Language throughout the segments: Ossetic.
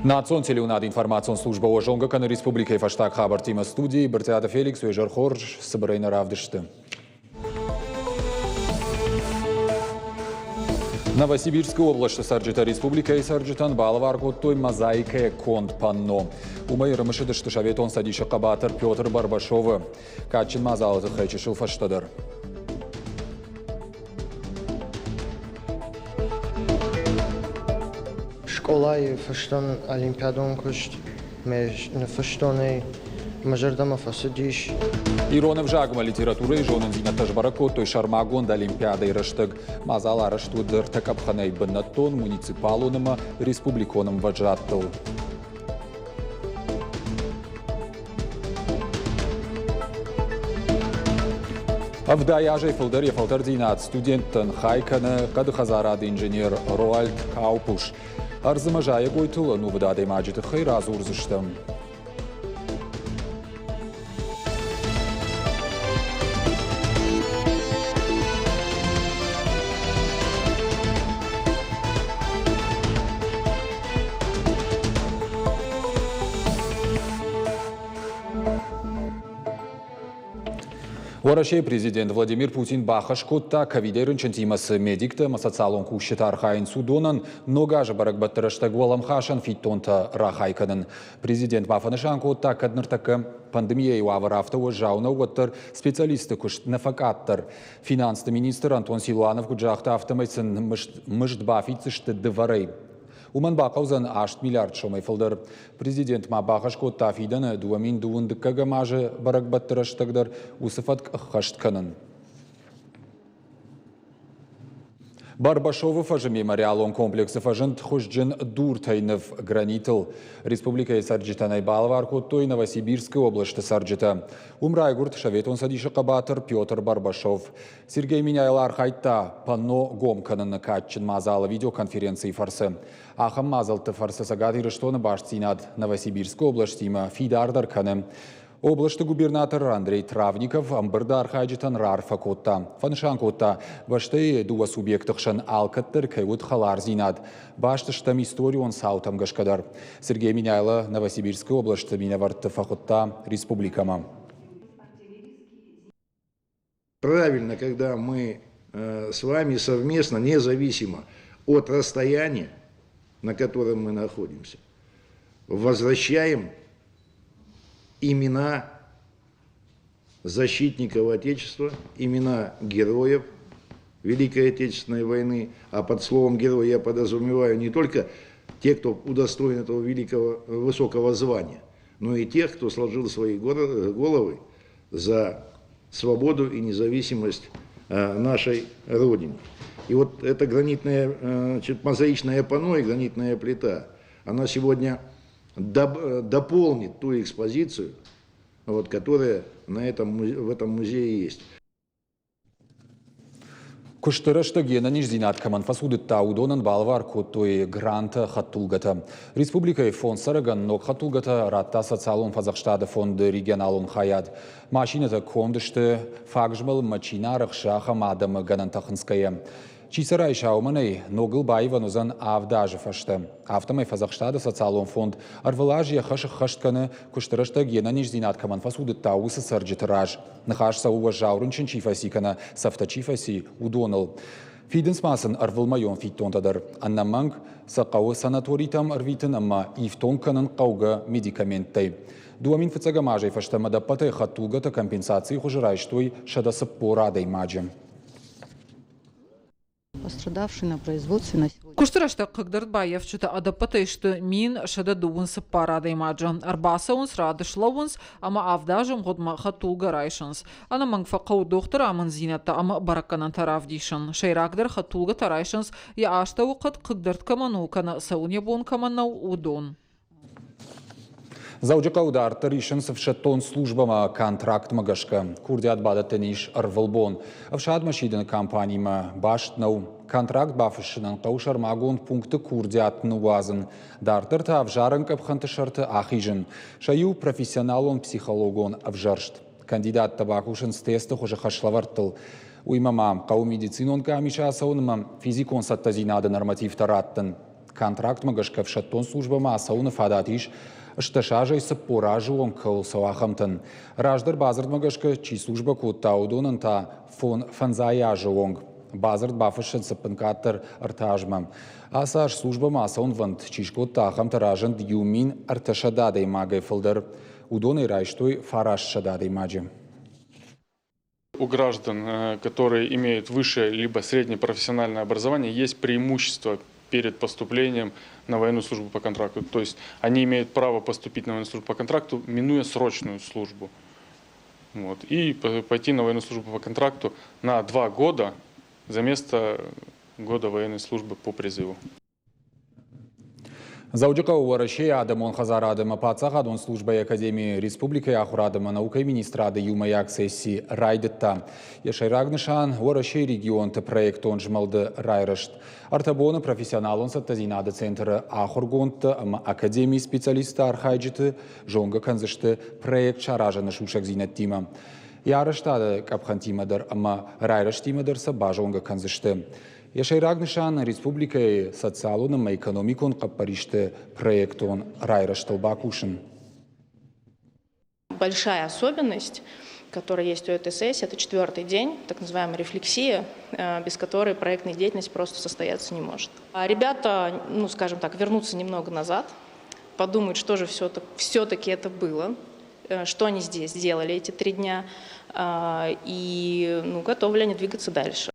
Национ телеуынады информацион службӕ уӕ зонгӕ кӕны республикӕйы фӕстаг хабӕрттимӕ студийы Брытъиаты Феликс уе зӕр хорз цыбырӕй нӕ равдысты. Новосибирскы областы цӕрджытӕ республикӕйы цӕрджытӕн балӕвар кодтой мозаикӕйӕ конд панно. Уымӕй ӕрымысыдысты Советон Цӕдисы хъӕбатыр Петр Барбашовы. Кадджын мадзалы тыххӕй чысыл фӕстӕдӕр. Скъолайы фыстон олимпиадон куыст, мӕ ныффыстон ӕй, мӕ зӕрдӕмӕ фӕцыдис. Ирон ӕвзагмӕ литературӕйы зонындзинӕдтӕ сбӕрӕг кодтой сӕрмагонд олимпиадӕйы рӕстӕг. Мадзал арӕзт уыд ӕртӕ къӕпхӕнӕй бынӕттон, муниципалон ӕмӕ республикон ӕмвӕзадтыл. 70 азӕй фылдӕр йӕ фӕлтӕрддзинад студенттӕн хай кӕны хъӕды хӕдзарады инженер Роальд Каупуш. Ӕрдз ӕмӕ зайӕгойтыл ӕнувыд адӕймаджы тыххӕй радзурдзыстӕм. Уӕрӕсейы президент Владимир Путин бахӕс кодта, ковидӕй рынчынтимӕ цы медиктӕ ӕмӕ социалон кусджытӕ архайынц, уыдонӕн ног азы бӕрӕгбӕтты рӕстӕг уӕлӕмхасӕн фиддонтӕ рахай кӕнын. Президент ма фӕнысан кодта, кӕд ныртӕккӕ пандемийӕйы уавӕр афтӕ уӕззау нӕу, уӕддӕр специалистты куыст нӕ фӕкъаддӕр. Финансты министр Антон Силуанов куыд загъта, афтӕмӕй сын мызд бафиддзысты дывӕрӕй. Уымӕн бахъӕудзӕн 8 миллиард сомӕй фылдӕр. Президент ма бахӕс кодта фидӕны 2021 азы бӕрӕгбӕтты рӕстӕг дӕр уыцы фӕтк ӕххӕст кӕнын. Барбашовы фӕзы мемориалон комплексы фӕзынд хуызджын дуртӕй ныв гранитыл. Республикӕйы цӕрджытӕн ӕй балӕвар кодтой Новосибирскы областы цӕрджытӕ. Уым райгуырд Советон Цӕдисы хъӕбатыр Петр Барбашов. Сергей Меняйло архайдта панно гом кӕныны кадджын мадзалы видеоконференцийы фӕрцы. Ахӕм мадзӕлтты фӕрцы Цӕгат Ирыстоны бастдзинад Новосибирскы областимӕ фидардӕр кӕны. Областы губернатор Андрей Травников ӕмбырды архайджытӕн раарфӕ кодта. Фӕнысан кодта, бӕстӕйы дыууӕ субъекты хсӕн алкӕддӕр кӕй уыд хӕлардзинад. Баст стӕм историон цаутӕм гӕсгӕ дӕр. Сергей Меняйло Новосибирскы областы минӕвӕртты фӕхуыдта республикӕмӕ. Правильно, когда мы с вами совместно, независимо от расстояния, на котором мы находимся, возвращаем имена защитников Отечества, имена героев Великой Отечественной войны, а под словом герой я подразумеваю не только те, кто удостоен этого великого, высокого звания, но и тех, кто сложил свои головы за свободу и независимость нашей Родины. И вот эта гранитная, мозаичная панно и гранитная плита, она сегодня дополнит ту экспозицию, вот, которая на этом, в этом музее есть. Куысты рӕстӕг йе нӕниздзинад кӕмӕн фӕцудыдта, уыдонӕн балӕвар кодтой гранты хӕдтулгӕтӕ. Республикӕйы фонд цӕрӕгӕн ног хӕдтулгӕтӕ радта социалон фӕдзӕхстады фонды регионалон хайад. Машинӕтӕ конд сты, фаг змӕлынмӕ чи нӕ арӕхсы, ахӕм адӕмы гӕнӕнтӕ хынцгӕйӕ. Чи сӕ райса, уымӕн ӕй ногыл баивӕн уыдзӕн авд азы фӕстӕ. Афтӕмӕй фӕдзӕхстады социалон фонд ӕрвылаз йӕ хӕс ӕххӕст кӕны, куысты рӕстӕг йе нӕниздзинад кӕмӕн фӕцудыдта, уыцы цӕрджыты раз. Ныхас цӕуы уӕззау рынчын чи фӕци кӕнӕ цӕфтӕ чи фӕци, уыдоныл. Фидынц ма сын ӕрвылмӕйон фиддонтӕ дӕр. Ӕнӕмӕнг сӕ хъӕуы санаторитӕм ӕрвитын ӕмӕ ифтонг кӕнын хъӕугӕ медикаменттӕй. 2000 фыццӕгӕм азӕй фӕстӕмӕ ӕдӕппӕтӕй хӕдтулгӕтӕ компенсацийы хуызы райстой 140 адӕймаджы. Пострадавшие на производстве на сегодня. Куысты рӕстӕг хъыгдард баййафджытӕ ӕдӕппӕтӕй сты 1124 адӕймаджы. Ӕрбацӕуынц, рады слӕууынц ӕмӕ авд азы мгъуыдмӕ хӕдтулгӕ райсынц. Ӕнӕмӕнг фӕхъӕуы дохтыры амынддзинӕдтӕ ӕмӕ бӕрӕггӕнӕнтӕ равдисын. Сӕйрагдӕр хӕдтулгӕтӕ райсынц, йӕ астӕуы хъӕд хъыгдард кӕмӕн у, кӕнӕ цӕуын йӕ бон кӕмӕн нӕу, уыдон. Дзӕуджыхъӕуы дарддӕр исынц ӕфсӕддон службӕмӕ контрактмӕ гӕсгӕ. Курдиат бадӕттӕн ис ӕрвылбон. Ӕфсадмӕ сидыны кампанимӕ баст нӕу. Контракт бафыссынӕн хъӕуы сӕрмагонд пункты курдиат ныууадзын. Дарддӕр та ӕвзарӕн къӕпхӕнты сӕрты ахизын. Сӕ иу профессионалон-психологон ӕвзӕрст. Кандидаттӕ бакусынц тесты хуызы хӕслӕвӕрдтыл. Уыимӕ ма хъӕуы медицинон къамисы ацӕуын ӕмӕ физикон цӕттӕдзинады нормативтӕ раттын. Контрактмӕ гӕсгӕ ӕфсӕддон службӕмӕ ацӕуыны фадат ис 80 азӕй 40 азы онг кӕуыл цӕуы, ахӕмтӕн. Раздӕр бадзырдмӕ гӕсгӕ чи службӕ кодта, уыдонӕн та фӕндзай азы онг. Бадзырд бафыссынц ӕппынкъаддӕр ӕртӕ азмӕ. Ацы аз службӕмӕ ацӕуынвӕнд чи скодта, ахӕмтӕ разынд 1300 адӕймагӕй фылдӕр. Уыдонӕй райстой 900 адӕймаджы. У граждан, которые имеют высшее либо среднее профессиональное образование, есть преимущество перед поступлением на военную службу по контракту. То есть они имеют право поступить на военную службу по контракту, минуя срочную службу. Вот, и пойти на военную службу по контракту на 2 года за место года военной службы по призыву. Дзӕуджыхъӕуы Уӕрӕсейы адӕмон хӕдзарады ӕмӕ паддзахадон службӕйы академийы республикӕйы ахуырады ӕмӕ наукӕйы министрады иумӕйаг сесси райдыдта. Йӕ сӕйраг нысан – Уӕрӕсейы регионты проектон змӕлды райрӕзт. Ӕртӕ боны профессионалон цӕттӕдзинады центры ахуыргондтӕ ӕмӕ академийы специалистты архайджыты зонгӕ кӕндзысты проект саразыны сусӕгдзинӕдтимӕ. Йӕ арӕзтады къӕпхӕнтимӕ дӕр ӕмӕ райрӕзтимӕ дӕр сӕ базонгӕ кӕндзысты. Йӕ сӕйраг нысан республикӕйы социалон ӕмӕ экономикон хъӕппӕристы проектон райрӕзтыл бакусын. Большая особенность, которая есть у этой сессии, это четвертый день, так называемая рефлексия, без которой проектная деятельность просто состояться не может. А ребята, ну, скажем так, вернутся немного назад, подумают, что же все-таки это было, что они здесь делали эти 3 дня, и, ну, готовы ли они двигаться дальше.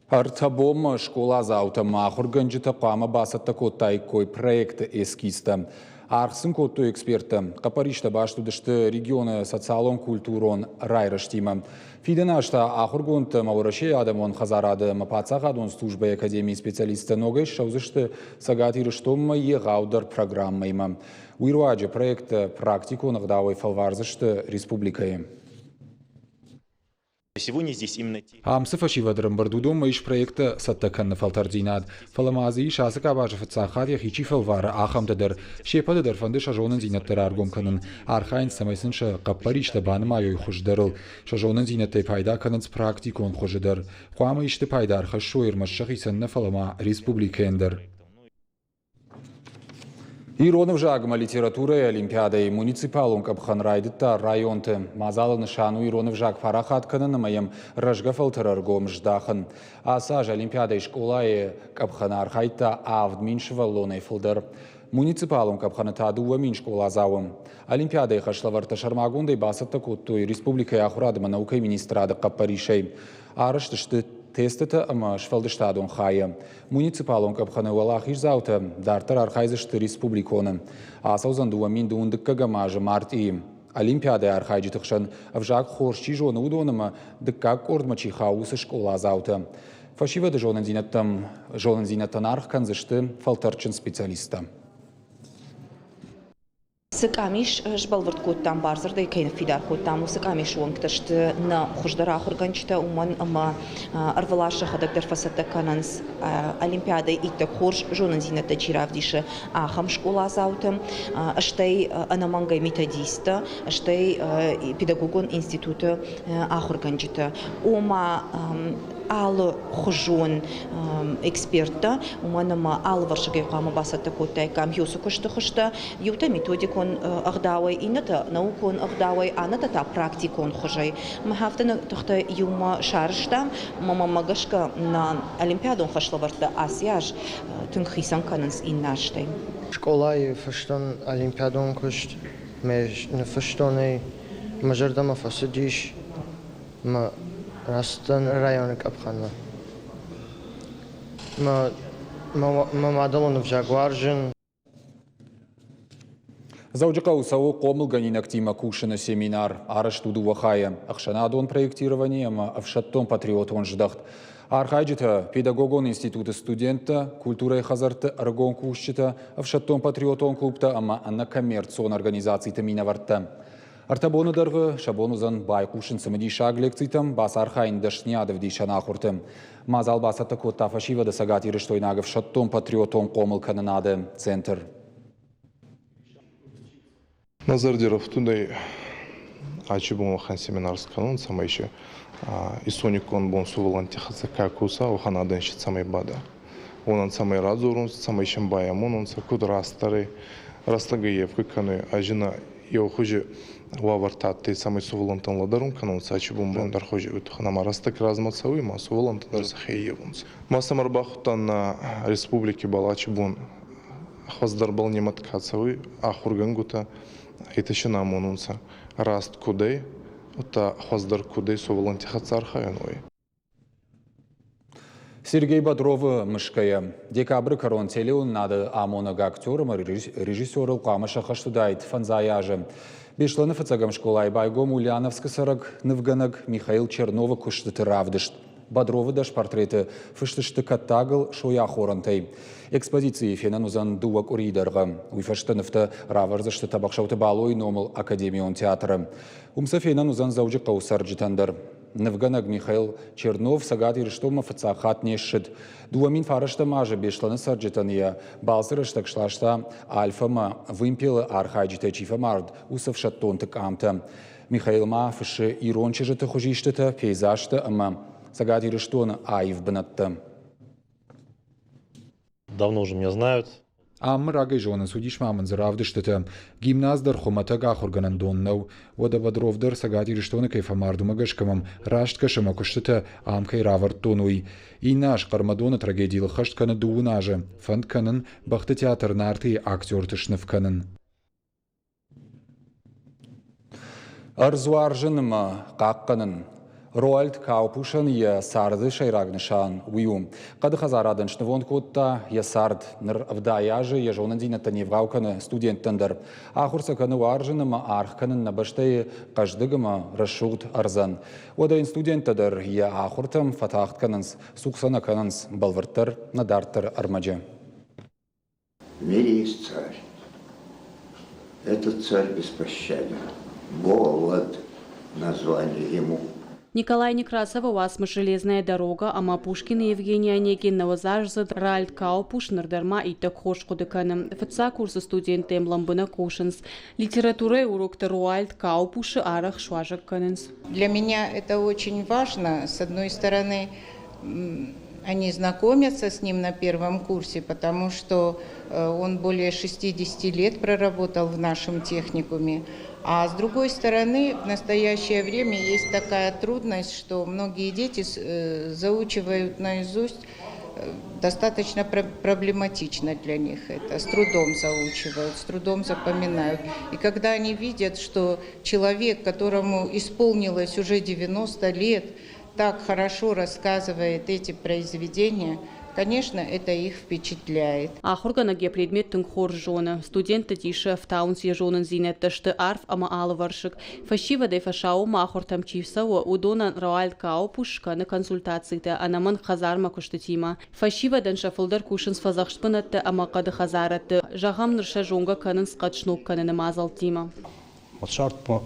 Ӕртӕ бонмӕ скъоладзаутӕ ӕмӕ ахуыргӕнджытӕ хъуамӕ бацӕттӕ кодтаиккой проекты эскизтӕ. Аргъ сын кодтой эксперттӕ. Хъӕппӕристӕ баст уыдысты регионы социалон-культурон райрӕзтимӕ. Фидӕн аз та ахуыргондтӕ ӕмӕ Уӕрӕсейы адӕмон хӕдзарады ӕмӕ паддзахадон службӕйы академийы специалисттӕ ногӕй ссӕудзысты Цӕгат Ирыстонмӕ егъаудӕр программӕимӕ. Уый руаджы проекттӕ практикон ӕгъдауӕй фӕлвардзысты республикӕйы. Ам цы фӕсивӕд ӕрӕмбырд, уыдонмӕ ис проекттӕ цӕттӕ кӕныны фӕлтӕрддзинад. Фӕлӕ ма дзы ис, ацы къабазы фыццаг хатт йӕхи чи фӕлвары, ахӕмтӕ дӕр. Се ппӕты дӕр фӕнды сӕ зонындзинӕдтӕ раргом кӕнын. Архайынц, цӕмӕй сын сӕ хъӕппӕристӕ банымайой хуыздӕрыл. Сӕ зонындзинӕдтӕй пайда кӕнынц практикон хуызы дӕр. Хъуамӕ исты пайда ӕрхӕссой ӕрмӕст сӕхицӕн нӕ, фӕлӕ ма республикӕйӕн дӕр. Ирон ӕвзагмӕ литературӕйы олимпиадӕйы муниципалон къӕпхӕн райдыдта районты. Мадзалы нысан у ирон ӕвзаг парахат кӕнын ӕмӕ йӕм рӕзгӕ фӕлтӕры ӕргом здахын. Ацы аз олимпиадӕйы скъолайы къӕпхӕны архайдта 7000 сывӕллонӕй фылдӕр. Муниципалон къӕпхӕны та 2000 скъоладзауы. Олимпиадӕйы хӕслӕвӕрдтӕ сӕрмагондӕй бацӕттӕ кодтой республикӕйы ахуырад ӕмӕ наукӕйы министрады хъӕппӕрисӕй. Арӕзт сты тестытӕ ӕмӕ сфӕлдыстадон хайы. Муниципалон къӕпхӕны уӕлахиздзаутӕ дарддӕр архайдзысты республиконы. Ацӕудзӕн 2012 азы мартъийы. Олимпиадӕйы архайджыты хсӕн ӕвзаг хорз чи зоны, уыдон ӕмӕ дыккаг къордмӕ чи хауы, уыцы скъоладзаутӕ. Фӕсивӕды зонындзинӕдтӕн аргъ кӕндзысты фӕлтӕрдджын специалисттӕ. Цы къамис сбӕлвырд кодтам, бардзырдӕй кӕй ныффидар кодтам, уыцы къамисы уӕнгтӕ сты нӕ хуыздӕр ахуыргӕнджытӕ, уымӕн ӕмӕ ӕрвылаз сӕхӕдӕг дӕр фӕцӕттӕ кӕнынц олимпиадӕйы иттӕг хорз зонындзинӕдтӕ чи равдисы, ахӕм скъоладзаутӕ, стӕй ӕнӕмӕнгӕй методисттӕ, стӕй педагогон институты ахуыргӕнджытӕ. Ома алыхуызон эксперттӕ, уымӕн ӕмӕ алывӕрсыгӕй хъуамӕ бацӕттӕ кодтаиккам уыцы куысты хуызтӕ, иутӕ методикон ӕгъдауӕй, иннӕтӕ наукон ӕгъдауӕй, аннӕтӕ та практикон хуызӕй. Мах афтӕ нӕ тыхтӕ иумӕ сарӕзтам, ӕмӕ мӕнмӕ гӕсгӕ нӕ олимпиадон хӕслӕвӕрдтӕ ацы аз тынг хицӕн кӕнынц иннӕ азтӕй. Скъолайы фыстон олимпиадон куыст, мӕ ныффыстон ӕй, мӕ зӕрдӕмӕ фӕцыдис. Мӕ рацыдтӕн районы къӕпхӕнмӕ. Мӕ мадӕлон ӕвзаг уарзын. Дзӕуджыхъӕуы цӕуы хъомылгӕнинӕгтимӕ кусыны семинар. Арӕзт у дыууӕ хайы – ӕхсӕнадон проектировани ӕмӕ ӕфсӕддон-патриотон здӕхт. Архайджытӕ – педагогон институты студенттӕ, культурӕйы хӕдзӕртты ӕрыгон кусджытӕ, ӕфсӕддон-патриотон клубтӕ ӕмӕ ӕнӕкоммерцион организациты минӕвӕрттӕ. Ӕртӕ боны дӕргъы сӕ бон уыдзӕн байхъусын цымыдисаг лекцитӕм, бацархайын дӕсныйад ӕвдисӕн ахуырты. Мадзал бацӕттӕ кодта фӕсивӕды цӕгатирыстойнаг ӕфсӕддон-патриотон хъомылкӕнынады центр. Нӕ зӕрди рӕфтудӕй ачи бон уӕхӕн семинар скӕнун, цӕмӕй си исониккон бон сувӕллӕнтти хӕццӕ ка коса, уӕхӕн адӕн си цӕмӕй бада. Уонӕн цӕмӕй радзорунцӕ, цӕмӕй син байамонунцӕ, куд растдӕр ӕй, рӕстӕгӕй евгӕ кӕнуй, ӕзинӕ еухузи уавӕртӕ адтӕй, цӕмӕй сувӕллӕнттӕн лӕдӕрун кӕнонцӕ, ачи бон ба ӕндӕр хузи туххӕн ӕма рӕстӕг размӕ цӕуй, ма сувӕллӕнттӕ дӕр сӕхе ӕййевунцӕ. Ма сӕмӕ ӕрбахудтан нӕ республики Балачи бон хуӕздӕрбӕл нимад ка цӕуй, ахургӕнгутӕ, етӕ син амонунцӕ, раст куд ӕй, удта хуӕздӕр куд ӕй сувӕллӕнтти хӕццӕ архайун, уой. Сергей Бодровы мысгӕйӕ, декабры кӕрон телеуынынады амонӕг актер ӕмӕ режиссерыл хъуамӕ сӕххӕст уыдаид фӕндзай азы. Беслӕны фыццӕгӕм скъолайы байгом Ульяновскы цӕрӕг нывгӕнӕг Михаил Черновы куыстыты равдыст. Бодровы дӕс портреты фыст сты кӕттагыл сойахорӕнтӕй. Экспозицийы фенӕн уыдзӕн дыууӕ къуырийы дӕргъы. Уый фӕстӕ нывтӕ равӕрдзысты Тӕбӕхсӕуты Балойы номыл академион театры. Уым сӕ фенӕн уыдзӕн Дзӕуджыхъӕуы цӕрджытӕн дӕр. Нывгӕнӕг Михаил Чернов Цӕгат Ирыстонмӕ фыццаг хатт не ссыд. 2009 азы Беслӕны цӕрджытӕн йӕ балцы рӕстӕг сласта Альфа-мӕ вымпелы архайджытӕй чи фӕмард, уыцы ӕфсӕддонты къамтӕ. Михаил ма фыссы ирон чызджыты хуызистытӕ, пейзажтӕ ӕмӕ Цӕгат Ирыстоны аив бынӕттӕ. Давно уже меня знают. Ам мӕ рагӕй зонынц, уыдис ма мын дзы равдыстытӕ. Гимназ дӕр хуымӕтӕг ахуыргӕнӕндон нӕу. Уӕдӕ Бодров дӕр Цӕгат Ирыстоны кӕй фӕмард, уымӕ гӕсгӕ мӕм раст кӕсы мӕ куыстытӕ ам кӕй равӕрдтон, уый. Иннӕ аз Хъӕрмӕдоны трагедийыл хӕст кӕны дыууын азы. Фӕнд кӕнын бӕхты театр Нарты-йы актерты сныв кӕнын. Ӕрдз уарзын ӕмӕ хъахъхъӕнын. Роальд Каупушӕн йӕ царды сӕйраг нысан уый у. Хъӕды хӕдзарадӕн снывонд кодта йӕ цард. Ныр 70 азы йӕ зонындзинӕдтӕ не вгъау кӕны студенттӕн дӕр. Ахуыр сӕ кӕны уарзын ӕмӕ аргъ кӕнын нӕ бӕстӕйы хъӕздыг ӕмӕ рӕсугъд ӕрдзӕн. Уӕдӕ йын студенттӕ дӕр йӕ ахуыртӕм фӕтагъд кӕнынц, цух сӕ нӕ кӕнынц, бӕлвырддӕр нӕ дарддӕр ӕрмӕджы. В мире есть царь. Этот царь беспощаден. Голод название ему. Николай Некрасовы уацмыс «Железная дорога» ӕмӕ Пушкины Евгений Онегин нӕуӕдзаздзыд Ральд Каупуш ныр дӕр ма иттӕг хорз хъуыды кӕны. Фыццаг курсы студенттӕм лӕмбынӕг хъусынц. Литературӕйы урокты Роальд Каупушы арӕх суазӕг кӕнынц. Для меня это очень важно. С одной стороны, они знакомятся с ним на первом курсе, потому что он более 60 лет проработал в нашем техникуме. А с другой стороны, в настоящее время есть такая трудность, что многие дети заучивают наизусть достаточно проблематично для них это. С трудом заучивают, с трудом запоминают. И когда они видят, что человек, которому исполнилось уже 90 лет, так хорошо рассказывает эти произведения, конечно, это их впечатляет. Ахуыргӕнӕг йӕ предмет тынг хорз зоны. Студентты дисы ӕфтауынц йӕ зонындзинӕдтӕ сты арф ӕмӕ алывӕрсыг. Фӕсивӕдӕй фӕсаууонмӕ ахуыртӕм чи цӕуы, уыдонӕн Роальд Каупуш скӕны консультацитӕ ӕнӕмӕнг хӕдзармӕ куыстытимӕ. Фӕсивӕдӕн сӕ фылдӕр кусынц фӕдзӕхст бынӕтты ӕмӕ хъӕды хӕдзарӕдты. Зӕгъӕм, ныр сӕ зонгӕ кӕнынц хъӕд сног кӕныны мадзӕлттимӕ. Моцартмӕ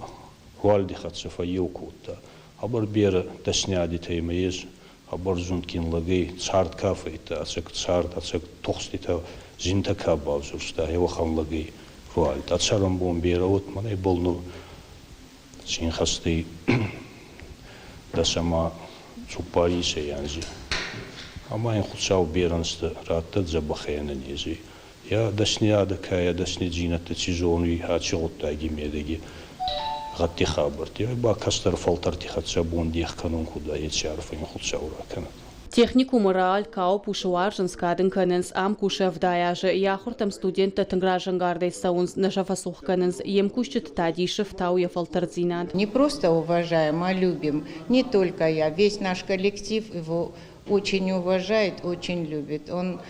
Руальди хӕццӕ фӕййеу кодта. Хъӕбӕр берӕ дӕсниадитӕ имӕ ес, хъӕбӕр зундгин лӕгӕй цард ка фӕййидта, ӕцӕг цард, ӕцӕг тухститӕ, зинтӕ ка бавзурста, уӕхӕн лӕгӕй Руальд. Ӕ цӕрӕнбон берӕ уод, мӕнӕ ибӕл нур синхӕстӕй дӕс ӕма цуппаринсӕй анзи. Ӕма ин Хуцау берӕ ӕнзтӕ радтӕд дзӕбӕхӕй ӕнӕнезӕй. Йӕ дӕсниадӕ ка йӕ дӕснидзийнӕдтӕ ци зонуй аци гъуддаги медӕги гъӕдти хабӕртти, ба кӕстӕр фӕлтӕрти хӕццӕ бон дех кӕнун куд ӕй, еци арфӕ ин Хуцау ракӕнӕд. Техникумы Рааль Каопушы уарзынц, кад ын кӕнынц. Ам кусы 70 азы. Йӕ ахуыртӕм студенттӕ тынг разӕнгардӕй цӕуынц, нӕ сӕ фӕцух кӕнынц. Йе мкусджыты та дисы фтауы йӕ фӕлтӕрддзинад. Не просто уважаем, а любим. Не только я, весь наш коллектив его очень уважает, очень любит. Он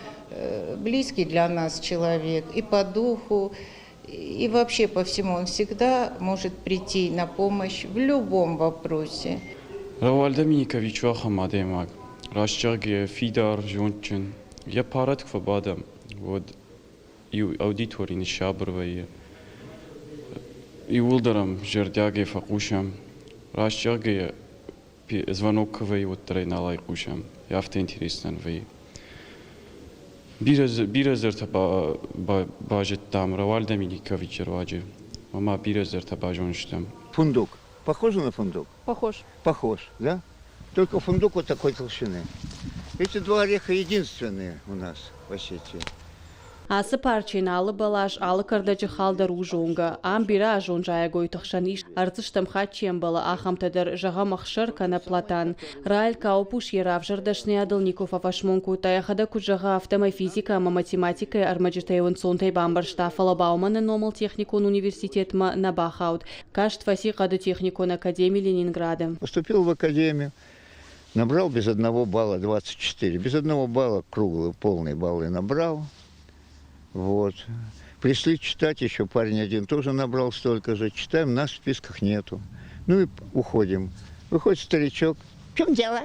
близкий для нас человек и по духу, и вообще по всему. Он всегда может прийти на помощь в любом вопросе. Рауаль Доминикович у ахӕм адӕймаг, раст зӕгъгӕйӕ, фидар, зондджын. Йӕ парад куы фӕбадӕм, уӕд иу аудитори ныссабыр вӕййы. Иууылдӕр ӕм зӕрдиагӕй фӕхъусӕм. Раст зӕгъгӕйӕ, звонок куы вӕййы, уӕддӕр ӕй нал айхъусӕм. Афтӕ интереснӕн вӕййы. Бирӕ, бирӕ зӕртӕ базыдтам Рауаль Доминиковичы руаджы. Ӕмӕ бирӕ зӕртӕ базондзыстӕм. Фундук. Похоже на фундук? Похож. Похож, да? Только фундук вот такой толщины. Эти два ореха единственные у нас в Осетии. Ацы парчы алы бӕлас, алы кӕрдӕджы хал дӕр у зонгӕ. Ам бирӕазон зайӕгойты хсӕн ис, ӕрдзы стӕм хатт чи ӕмбӕлы, ахӕмтӕ дӕр, зӕгъӕм, ӕхсӕр кӕнӕ платан. Раэль Каупуш йӕ равзӕрд дӕсныйадыл никуы фӕфӕсмон кодта, йӕхӕдӕг куыд зӕгъы, афтӕмӕй физикӕ ӕмӕ математикӕйы ӕрмӕджытӕй ӕнцонтӕй бамбӕрста, фӕлӕ Бауманы номыл техникон университетмӕ нӕ бахауд. Каст фӕци хъӕды техникон академи Ленинграды. Поступил в академию, набрал без одного балла 24. Без одного балла круглый, полные баллы набрал. Вот. Пришли читать, еще парень один тоже набрал столько же. Читаем, нас в списках нету. Ну и уходим. Выходит старичок. В чем дело?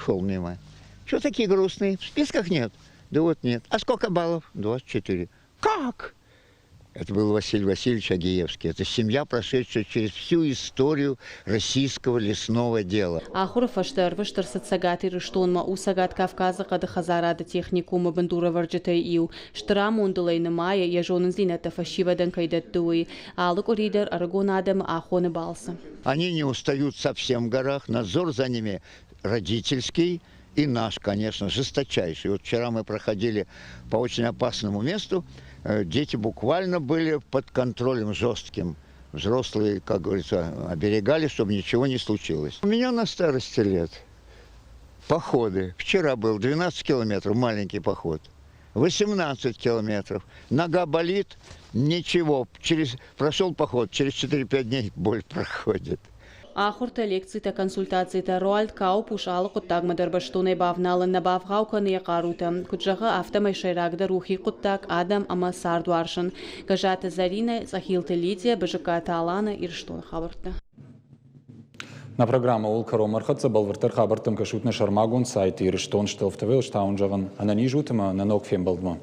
Шел мимо. Что такие грустные? В списках нет. Да вот нет. А сколько баллов? 24. Как? Это был Василий Васильевич Агиевский. Это семья, прошедшая через всю историю российского лесного дела. Ахуыры фӕстӕ ӕрвыст ӕрцыд Цӕгат Ирыстонмӕ, у Цӕгат Кавказы хъӕды хӕдзарады техникумы бындурӕвӕрджытӕй иу. Стыр амондыл ӕй нымайы, йӕ зонындзинӕдтӕ фӕсивӕдӕн кӕй дӕтты, уый. Алы къуыри дӕр ӕрыгон адӕмы ахоны балцы. Они не устают совсем в горах, надзор за ними родительский и наш, конечно, жесточайший. Вот вчера мы проходили по очень опасному месту, дети буквально были под контролем жестким. Взрослые, как говорится, оберегали, чтобы ничего не случилось. У меня на старости лет походы. Вчера был 12 километров, маленький поход. 18 километров. Нога болит, ничего. Через, прошел поход, через 4-5 дней боль проходит. Ахуыртӕ, лекцитӕ, консультацитӕ Роальд Каупуш алы хъуыддагмӕ дӕр бӕстонӕй бавналын нӕ бавгъау кӕны йӕ хъарутӕ. Куыд зӕгъы, афтӕмӕй сӕйрагдӕр у хи хъуыддаг, адӕм ӕмӕ цард уарзын. Гӕззаты Зӕринӕ, Цъӕхилты Лидия, Бызыккаты Алана, Ирыстоны хабӕрттӕ. Нӕ программӕ уыл кӕронмӕ ӕрхӕццӕ бӕлвырддӕр хабӕрттӕм кӕсут нӕ сӕрмагонд сайты Ирыстон Штелфтвел стауын зӕгъын ӕнӕниз ут ӕмӕ нӕ ног фембӕлдмӕ.